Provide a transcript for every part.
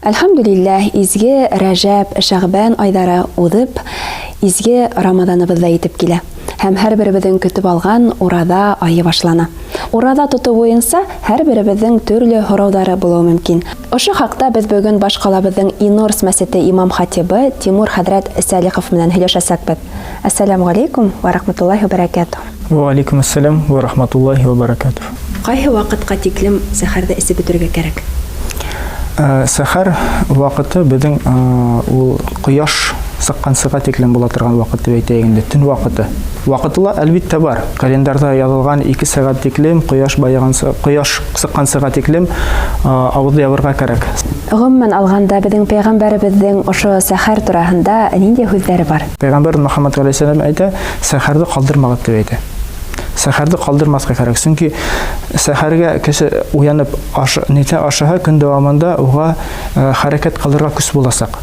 Әлхәмдүлилләһ, изге Рәжәп, Шәғбән айҙары уҙып, изге Рамаҙаныбыҙ да етеп килә. Һәм һәр беребеҙҙең көтөп алған Ураҙа айы башлана. Ураҙа тотоу буйынса һәр беребеҙҙең төрлө һорауҙары булыуы мөмкин. Ошо хаҡта беҙ бөгөн баш ҡалабыҙҙың Инорс мәсете имам-хатибы Тимур хәҙрәт Сәлихов менән һөйләшәсәкбеҙ. Әссәләмү ғәләйкүм вә рәхмәтуллаһи вә бәрәкәтүһ. Вә алейкум әссәләм вә рахматуллаһи вә бәрәкәтүһ. Ҡайһы ваҡытҡа тиклем сәхәрҙе эсеп бөтөргә кәрәк? Сәхәр ваҡыты беҙҙең ул ҡояш сыҡҡансыға тиклем була торған ваҡыт дип әйтәйек инде, төн ваҡыты. Ваҡыты ла әлбиттә бар. Календарҙа яҙылған 2 сәғәт тиклем ҡояш байығансы, ҡояш сыҡҡансыға тиклем ауыҙҙы ябырға кәрәк. Ғөмүмән алғанда, беҙҙең пәйғәмбәребеҙҙең ошо сәхәр тураһында ниндәй һүҙҙәре бар? Пәйғәмбәр Мөхәммәд ғәләйһиссәләм әйтә, сәхәрҙе ҡалдырмағыҙ дип әйтә. Сәхәрҙе ҡалдырмаҫҡа кәрәк, сөнки сәхәргә кеше уянып аш, нитә ашаһа, көн дауамында уға хәрәкәт ҡылырға көс буласаҡ.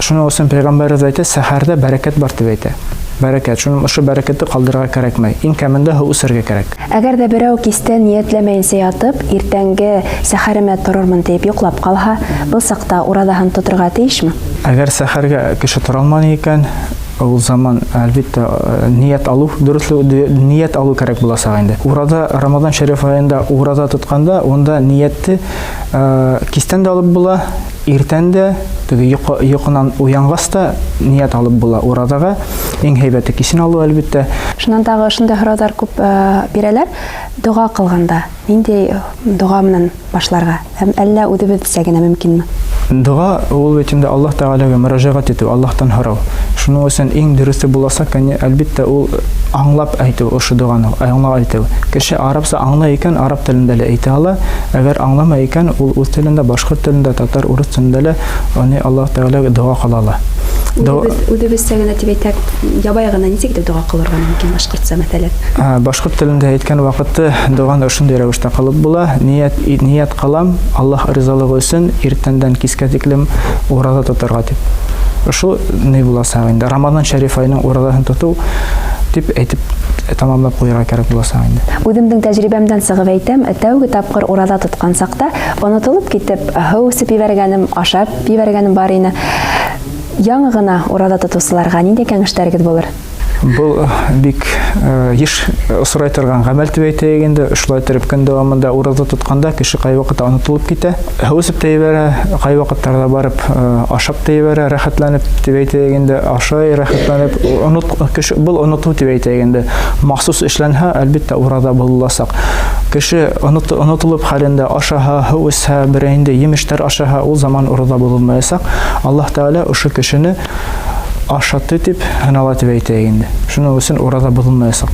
Шуның өсөн пәйғәмбәребеҙ әйтә, сәхәрҙә бәрәкәт бар дип әйтә. Бәрәкәт, шуның ошо бәрәкәтте ҡалдырырға кәрәкмәй. Иң кәмендә һыу эсергә кәрәк. Әгәр ҙә берәү кистән ниәтләмәйенсә ятып, иртәнге сәхәремә торормон тиеп йоҡлап ҡалһа, был саҡта ураҙаһын тоторға тейешме? Әгәр сәхәргә кеше тора алманы икән, ул заман, әлбиттә, ниәт алыу, дөрөҫлө, ниәт алыу кәрәк буласаҡ инде. Ураҙа, Рамаҙан шәриф айында ураҙа тотҡанда, унда ниәтте кистән дә алып була, иртән дә, теге йоҡонан уянғас та ниәт алып була ураҙаға. Иң һәйбәте кисен алыу, әлбиттә. Шунан тағы ошондай һорауҙар күп бирәләр. Доға ҡылғанда ниндәй доға менән башларға? Һәм әллә үҙебеҙсә генә мөмкинме? Доға ул бит инде Аллаһ Тәғәләгә мөрәжәғәт итеү, Аллаһтан һорау. Шуның өсөн иң дөрөҫө буласаҡ, әлбиттә, ул аңлап әйтеү, ошо доғаны аңлап әйтеү. Кеше арабса аңлай икән, араб телендә лә әйтә ала. Әгәр аңламай икән, ул үҙ телендә, башҡорт телендә, татар, урыҫ телендә лә аны Аллаһ Тәғәләгә доға ҡыла ала. Үҙебеҙсә генә тип әйтәк, ябай ғына нисек итеп доға ҡылырға мөмкин башҡортса, мәҫәлән? Башҡорт телендә әйткән ваҡытты доғаны ошондай рәүештә ҡылып була. Ниәт ҡылам Аллаһ ризалығы өсөн иртәндән кискә тиклем ураҙа тоторға тип. Ошо ни буласаҡ инде? Рамаҙан шәриф айының ураҙаһын тотоу тип әйтеп тамамлап ҡуйырға кәрәк буласаҡ инде. Үҙемдең тәжрибәмдән сығып әйтәм, тәүге тапҡыр ураҙа тотҡан саҡта онотолоп китеп, һыу эсеп ебәргәнем, ашап ебәргәнем бар ине. Яңы ғына ураҙа тотоусыларға ниндәй кәңәштәрегеҙ булыр? Был бик йыш осрай торған ғәмәл тип әйтәйек инде. Шулай итеп көн дауамында ураҙа тотҡанда кеше ҡай ваҡытта онотолоп китә. Һыу эсеп тә ебәрә, ҡай ваҡыттарҙа барып ашап та ебәрә, рәхәтләнеп тип әйтәйек инде, ашай рәхәтләнеп, кеше был онотоу тип әйтәйек инде. Махсус эшләнһә, әлбиттә, ураҙа буласаҡ. Кеше онотолоп хәлендә ашаһа, һыу эсһә, берәй инде емештәр ашаһа, ул заман ураҙа булмаясаҡ. Аллаһ Тәғәлә ошо кешене ашатты тип һанала тип әйтәйек инде. Шуның өсөн ураҙа боҙолмаясаҡ.